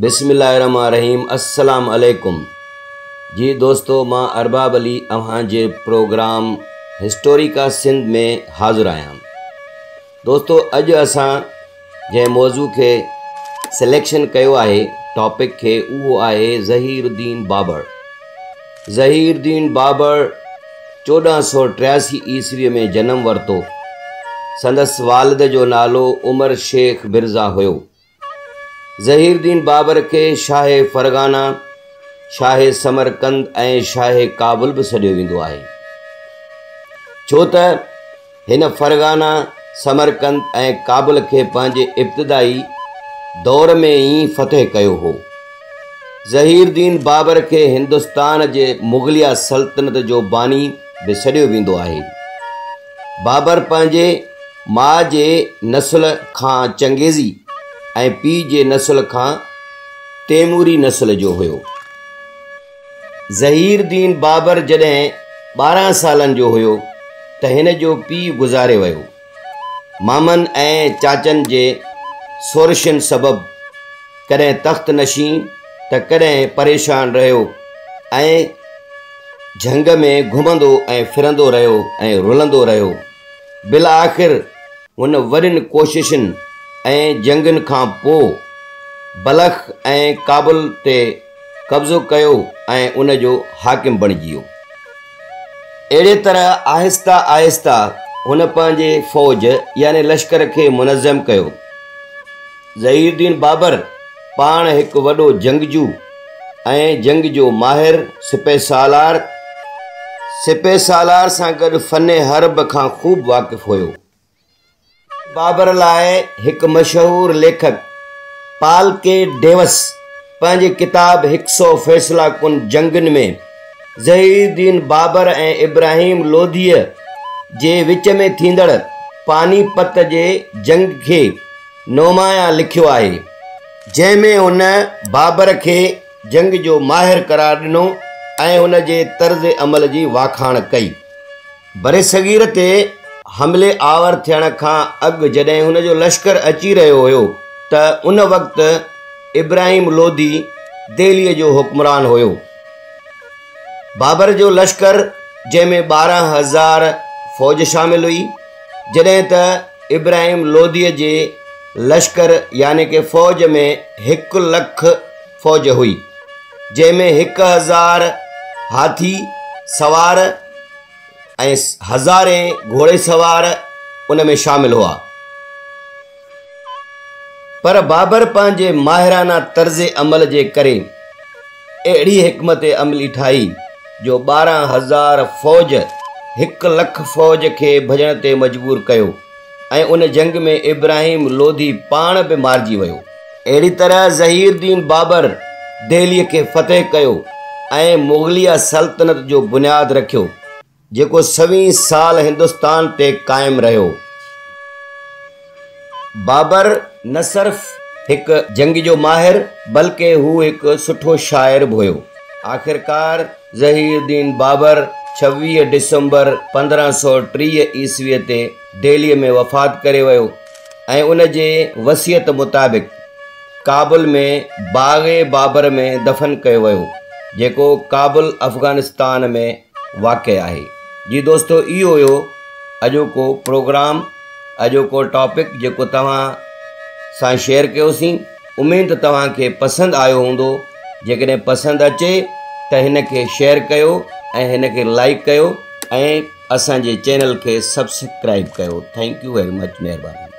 بسم الله الرحمٰن الرحيم السلام عليڪم جي دوستو مان ارباب علي اوهان جي پروگرام هسٽوريڪا سنڌ ۾ حاضر آهيان دوستو اڄ اسان جنهن موضوع کي سليڪشن ڪيو آهي ٽاپڪ کي اهو آهي ظهير الدين بابر ظهير الدين بابر 1483 عيسوي ۾ جنم ورتو سندس والد جو نالو عمر شيخ مرزا هيو ظهير الدين بابر کي شاهه فرغانه، شاهه سمرقند ۽ شاهه ڪابل به سڏيو ويندو آهي، ڇو ته هن فرغانه، سمرقند ۽ ڪابل کي پنهنجي ابتدائي دور ۾ ئي فتح ڪيو هو. ظهير الدين بابر کي هندستان جي مغليه سلطنت جو باني به سڏيو ويندو آهي. بابر پنهنجي ماء جي نسل کان چنگيزي ۽ پيء جي نسل کان تيموري نسل جو هيو. ظهير الدين بابر جڏهن 12 سالن جو هيو ته هن جو پيء گذاري ويو. مامن ۽ چاچن جي سورشن سبب ڪڏهن تخت نشين ته ڪڏهن پريشان رهيو ۽ جهنگ ۾ گهمندو ۽ ڦرندو رهيو ۽ رلندو رهيو. بالآخر هن وڏين ڪوششن ۽ جنگن کان پوء بلخ ۽ ڪابل تي قبضو ڪيو ۽ ان جو حاڪم بڻجي ويو. اهڙيء طرح آهستي آهستي هن پنهنجي فوج يعني لشڪر کي منظم ڪيو. ظهير الدين بابر پاڻ هڪ وڏو جنگجو ۽ جنگ جو ماهر سپهه سالار سپهه سالار سان گڏ فن حرب کان خوب واقف هيو. بابر لاء هڪ مشهور ليکڪ پال ڪي ڊيوس پنهنجي ڪتاب هڪ سئو فيصله ڪن جنگن ۾ ظهير الدين بابر ۽ ابراهيم لوڌيء جي وچ ۾ ٿيندڙ پاني پت جي جنگ کي نمايان لکيو آهي، جنهن ۾ هن بابر کي جنگ جو ماهر قرار ڏنو ۽ هن جي طرز عمل جي واکاڻ ڪئي. برصغير تي حملي آور ٿيڻ کان اڳ جڏهن هن جو لشڪر اچي رهيو هيو ته ان وقت ابراهيم لوڌي دهليء جو حڪمران هيو. بابر جو لشڪر جنهن ۾ 12,000 فوج شامل هئي، جڏهن ته ابراهيم لوڌيء جي لشڪر يعني ڪه فوج ۾ هڪ لک فوج هئي، جنهن ۾ 1000 هاٿي سوار ۽ هزارين گهوڙي سوار ان ۾ شامل هئا. پر بابر پنهنجي ماهرانه طرز عمل جي ڪري اهڙي حڪمت عملي ٺاهي جو 12,000 فوج هڪ لک فوج کي ڀڄڻ تي مجبور ڪيو ۽ ان جنگ ۾ ابراهيم لوڌي پاڻ به مارجي ويو. اهڙي طرح ظهير الدين بابر دهليء کي فتح ڪيو ۽ مغليه سلطنت جو بنياد رکيو. جيڪو سوين سال هندستان تي قائم رهيو. بابر نه صرف هڪ جنگ جو ماهر بلڪه هو هڪ سٺو شاعر به هيو. آخرڪار ظهير الدين بابر 26 ڊسمبر 1530 عيسويء تي دهليء ۾ وفات ڪري ويو ۽ ان جي وصيت مطابق ڪابل ۾ باغ بابر ۾ دفن ڪيو ويو، جيڪو ڪابل افغانستان ۾ واقع آهي. جي دوستو اهو هيو اڄوڪو پروگرام اڄوڪو ٽاپڪ جيڪو توهان سان شيئر ڪيوسين اميد ته توهان کي پسند آيو هوندو جيڪڏهن پسند اچي ته هن کي شيئر ڪيو ۽ هن کي لائيڪ ڪيو ۽ اسان جي چينل کي سبسڪرائيب ڪيو thank you very much مهرباني.